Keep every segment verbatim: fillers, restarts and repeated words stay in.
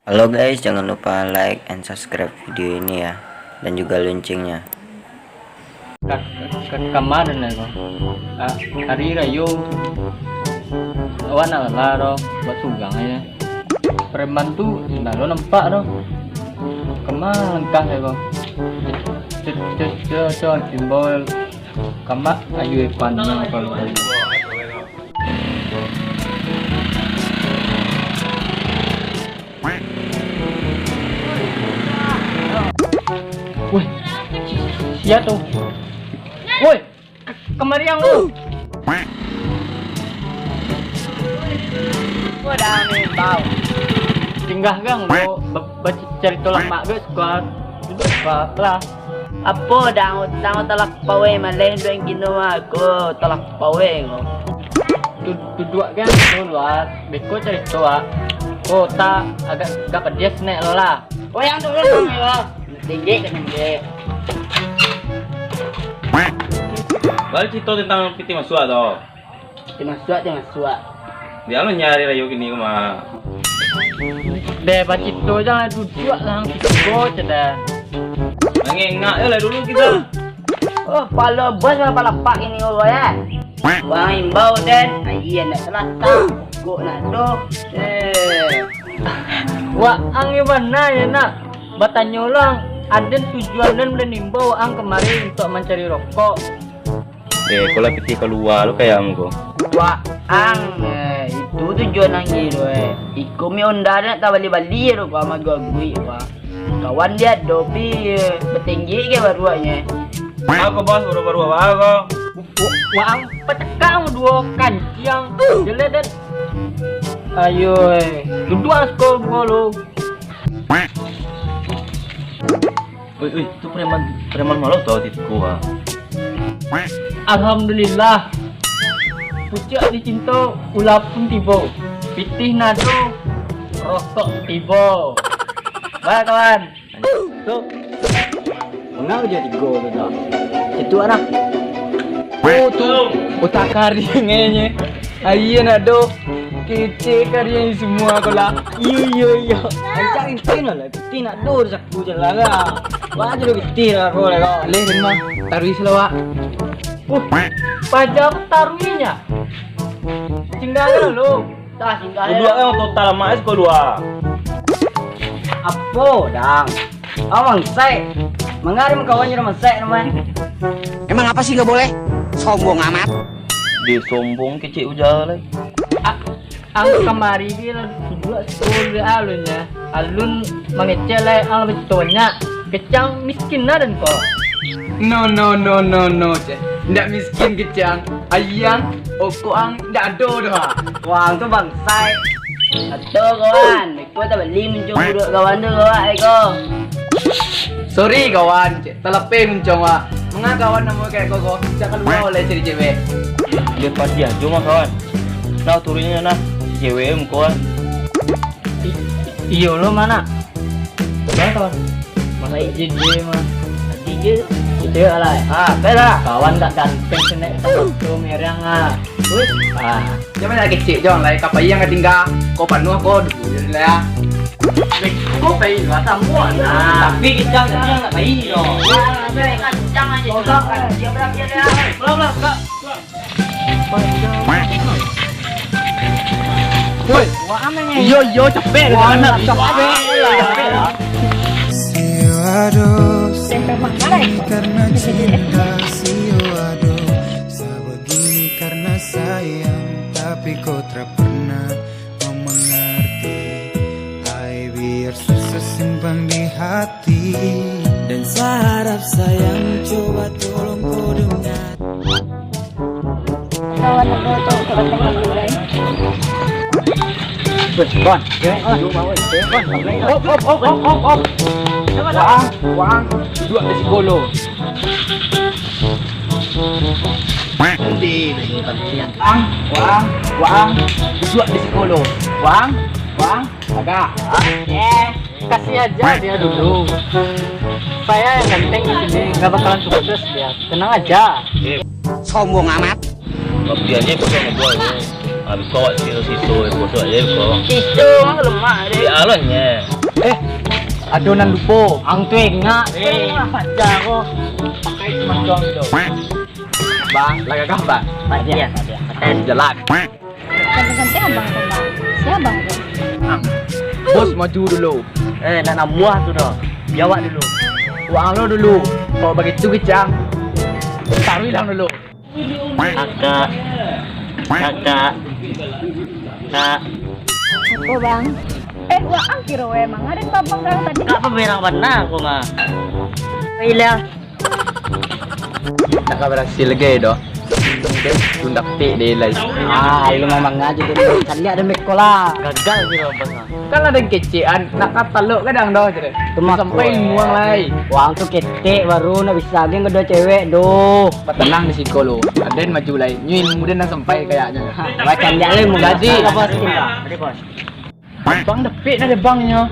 Halo guys, jangan lupa like and subscribe video ini ya, dan juga loncengnya. Ka-, ka-, kamarin lah ko. Ah, hari rayo. Awak nak lah ro, buat sugang aja. Preman tu ndak lo nampak ro. Kama langkah ko. Cet, cet, cet, cet, imbau. Kama ayu ipan kalau. Woi, sia tu. Woi, kamari ang tu. Udah nih, bau. Singgah gang lo, ba-, bacarito lamak guys, kuat. Duduk lah. Apo dang utang talapau eh, maleh duang kino mah ko talapau eh ko. Tu-, duduak kan tu luar, beko carito ah. Ko ta agak, agak padias nek lo lah. Wayang tu kan lo. Tinggi kan tinggi. Balik carito tentang piti masuak tu. Ti masuak, ti masuak. Di anu nyari rayo kini ko mah. Deh, bacito jan lah, duduak lah ang siko, ceh deh. Mangengak je lah dulu kita. Oh, palo bos lah palapak kini ko, ya. Wang imbau, Den. Ayi, ndak salah, tak. Kok nak doh. Eh. Wak ang di mana ya, nak? Batanyo lah, aden tujuan den baliak imbau ang kamari untuak mancari rokok. Eh, ko lah pitih kalua lo kayak ang ko. Wak ang, eh, itu tujuan ang gilo, eh. Iko mi onda nak tabali-bali tu, ko, ama gua gui, ko. Kawan dia dopi, eh, batinggi ke baruaknyo. Ako bos, baru-baru apa ko? Wak ang pacakang duo kanciang. Jelek, Den. Ayo, eh. Duduak ang siko duo lo. Oi, oi, tu preman, preman malau tau tiku ah. Alhamdulillah. Pucuak dicinto, ulah pun tibo. Pitih nado, rokok tibo. Bah, kawan. Tu. Manga jo tigo tu dah. Itu anak. Oh, tu. Otak kari ngenya. Aia nak doh. Kecek kariang semua ko lah. Iyo, iyo, iyo. Ancak intin lah, lah. Intin nak doh saku je lah, lah. Wah, je doh intin lah ko lah, kau. Leh, Rimah. Taruih selalu, Wak. Uh, paja taruihnya. Tinggal lu. Dah, tinggal. Duduk yang total amat sekolah. Apo, dang? Awang saik. Mangari makawan je mangsaik namai. Emang apa sih nggak boleh? Sombong amat. Dia sombong kecek ujar lai. A-, ang kamari dia lah duduk sekolah alunnya. Alun mangecek lai ang lebih banyak. Kecang miskin lah dan ko. No, no, no, no, no, ceh. Ndak miskin kecang. Ayang, okok ang ndak ado doh. Wang tu bangsai. Ato kawan. Ko tak bali muncung budak kawan tu, kawan, eh, ko. Sorry, kawan. Cek, talape muncung, wak. Manga kawan namo kayak ko, ko? Cak kalua oleh cari cewek. Dia pasti ajo mah, kawan. Nah, turunnyo nah. Cewek muko, ah. I-, iyo lo, mana? Mana, kawan? Mana ije dia, mah? Tadi je. Cewek lah. Ah, bela. Kawan tak ganteng, senek, tak merang, ah. Wih. Ah. Jangan lagi kecil, jangan lah. Kapai yang tinggal. Kau panuh, kau dulu lah. Kau pai lah, semua lah. Tapi kita jangan tak pai, loh. Jangan aja. Dia berapa dia? Belum, belum, belum. Woi, iyo, iyo, capek lah, capek lah, capek lah. Sio ado, sakit karena cinta, sio ado, sabegini karena sayang, tapi kau tak pernah memengerti. Ai, biar susah simpan di hati. Dan saya harap sayang, coba tolong kau dengar. Kawan aku tu, kawan tengah dulu, eh. Weh, kawan. Cewek, kawan. Cewek, kawan. Op, op, op, op, op, op. Wang, wang. Duduk di sikolo. Nanti, nanti, nanti. Wang, wang, wang. Duduk di sikolo. Wang, wang. Agak. Eh, kasih aja dia dulu. Saya yang ganteng di sini, nggak bakalan sukses dia. Tenang aja. Sombong amat. Tapi aja kau sama gua, ya. Ah, bisa awak siso-siso, eh, bosok aja ko. Siso, mah lemak deh. Di alonnya. Eh, ado nan lupo. Ang tu engak. Eh, paja ko. Pakai semacam tu. Bang, lah gagah, Bang. Paja, paja. Jalan. Ganteng-ganteng abang tu, Bang. Sia abang tu? Bos maju dulu. Eh, nak namuah tu doh. Biawak dulu. Wak lo dulu. Kalau begitu kicang. Taruh hilang dulu. Kakak. Kakak. Kak. Apo, Bang? Eh, waang kiro emang ado babang dalam tadi. Kak pamerang bana aku mah. Ilah. Nak ka barasil lagi doh. Tun dapik deh lai. Ah, lu memang aja tu. Kan lihat ada meko lah. Gagal kiro bos mah. Kan ado kecekan, nak ka talok kadang doh, cere. Sampai muang lai. Wang tu ketek baru nak bisa lagi ngedo cewek doh. Tenang di siko lo. Aden maju lai. Nyo ilmu den nan sampai kayaknyo. Macam dia lai mau jadi. Jadi, bos. Bang dapik nak bangnyo.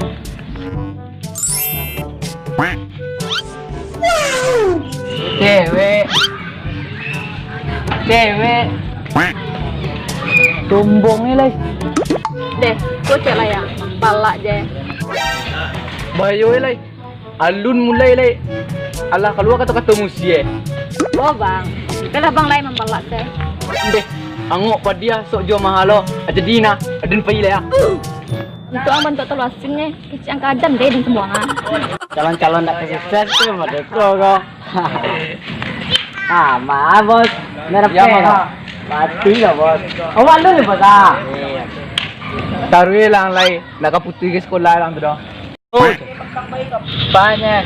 Cewek. Cewek. Sombong ni lai. Deh, kocak lah ya. Balak je. Bahayo lai. Alun mulai lai. Alah kalua kato-kato musie. Oh, Bang. Kalah Bang lai mambalak teh. Deh, angok padiah sok juo mahalo. Jadi nah, aden pai lai ah. Untuk ang bantuak talu asin ni, kecik ang kajan deh dan semua ang. Calon-calon nak sukses tu, merdeka ko. Ah, maaf, Bos. Merah. Ya, peh. Maaf. Mati lah, Bos. Awak lu ni, Bos, ah. Taruih lah lai, nak ka putuih ke sekolah lah tu dah. Oh, banyak.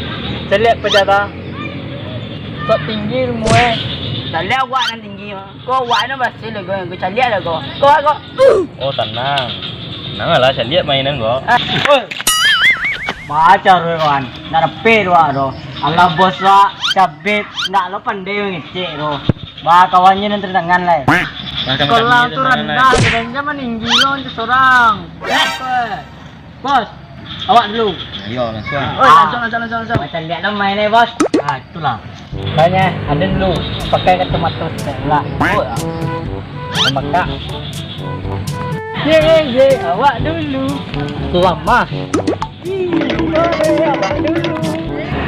Caliak pejaga. Sok tinggi ilmu eh. Caliak awak nan tinggi mah. Ko awak nan barasil lah ko, ko caliak lah ko. Ko, ko. Oh, tanang. Tanang lah, caliak mainan ko. Ah. Oi. Baca tu kawan. Nak dapik tu awak tu. Alah bos awak, cabik. Ndak lo pandai mangecek tu. Bah, kawannya nan tanangan lai. Sekolah tu randah, sebenarnya maninggi lo tu sorang. Eh. Bos, awak dulu. Iyo, langsung. Oh, langsung, langsung, langsung, langsung. Macam lihat lah main eh, Bos. Ah, itulah. Tanya, ada dulu. Pakai kacamata sebelah. Oh, ya. Mekak. Ye, ye, ye, awak dulu. Lama. Ih, awak dulu.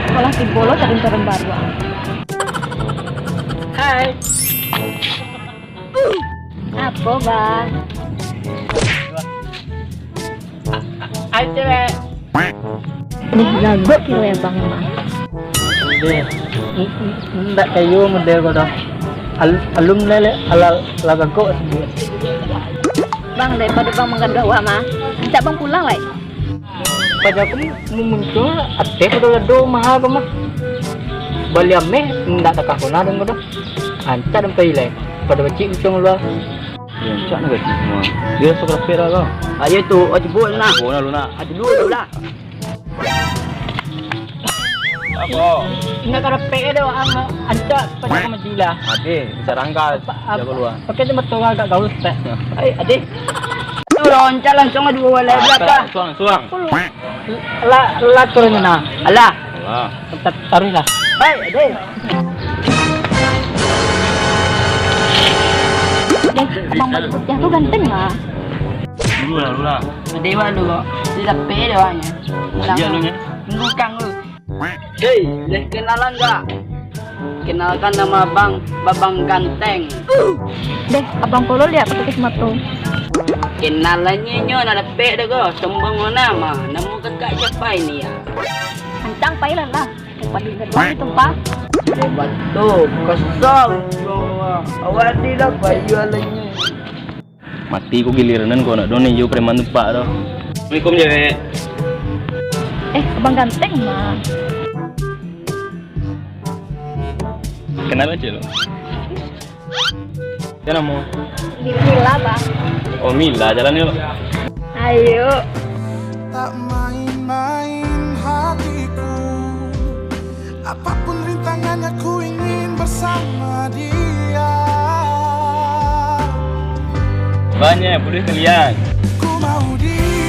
Kalau si Bolo taruh-taruh baru, ah. Hai. Apo, Bang? Ai, cewek. Nih, gagok kiro ya, Bang, emang. Deh, n-, n-, ndak kayo model ko doh. Al-, alun lele, alal, lah gagok sendiri. Bang, daripado Bang manggaduah awak mah, rancak Bang pulang lai. Paja ko muncul ateh pado lado maha ko mah. Bali ameh ndak takah kona dong ko doh. Rancak dong pai lai. Pado bacik bucong lua. Yo, rancak nak gaji semua. Yo, suka rapek lah kau. Ayo tu, oh, jebol nak. Jebol lah lu nak. Ah, dulu, dulu lah. Apo? Indak ka rapek ado ang rancak paja ko maju lah. Ade, bisa rangka. Apa, apa, jago lua. Pakai tu motor agak gaul, Ustaz. Ai, ade. Tu loncat langsung dua walai belakang. Suang, suang. Lah, lah turun nah. Alah. Alah. Tetap taruh lah. Hai, ade. Abang Bali Putiah tu ganteng lah. Dulu lah, dulu lah. Ade wak dulu kok. Dia dapik dia wak nya. Iya lu nya. Tunggu kang lu. Hei, deh kenalan gak? Kenalkan nama abang, Babang Ganteng. Deh, abang Polo lihat pakai kacamata. Kenalannya nyo nak dapik dah ko, sombong lo nama. Namo kakak siapa ini ya? Ancang pailah lah. Paling kedua itu, Pak. Hebat tu, kesal. Awak ni lah bayu alainya. Mati ku giliran ko nak doni jo preman tu pak tu. Assalamualaikum, cewek. Eh, abang ganteng mah. Kenal aja lo. Siapa namo? Mila, Bang. Oh, Mila, jalan yuk. Ayo. Tak main-main hatiku. Apapun rintangannya ku ingin bersama dia. Banyak boleh kalian. Ku mau dia.